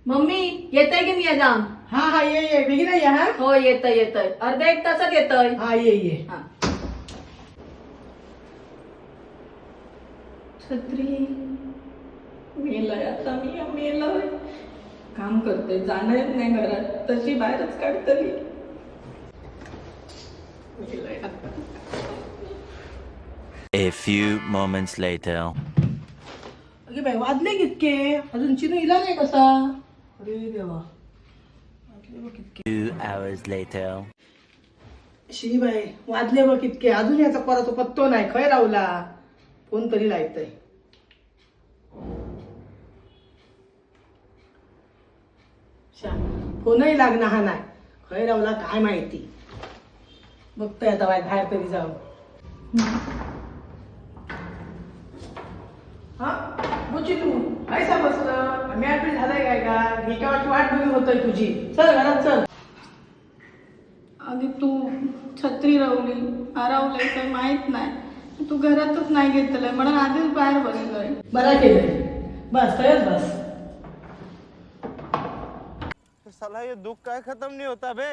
Mummy, येतय की मी जाऊन? हा हा, ये ये, बेगीन ये हा. हो, येतय येतय, अर्ध्या एक तासात येतय. हा, ये ये. हा. छत्री. मेलय आता मी, मेलय. काम करते, जाणं येत नाही घरात, तशी बाहेरच काढतली. मेलय आता. A few moments later. अगे बाई, वाजले कितके? अजून चिनू इला नाही कसा? अरे देवा, वाजले बघ कितके. 2 hours later. शी बाई, वाजले बघ कितके, अजून याचा पराचा पत्तो नाही. खय रावला? फोन तरी लायतय. शा, फोनही लागणार हा नाही. खय रावला काय माहिती. बघतोय आता बाई, बाहेर तरी जाऊ. हा बुची, तू ऐसा बसलं? मी आठवी झालंय काय का? मी काय वाट बघून होतोय तुझी. चल, घरात चल. आधी तू छत्री रवली, हरवलंय काय माहित नाही. तू घरातच नाही घेतलंय म्हणून आधीच बाहेर बसलोय. बरा केलंय, बस तयच बस. साला, ये दुख काय खत्म नहीं होता बे.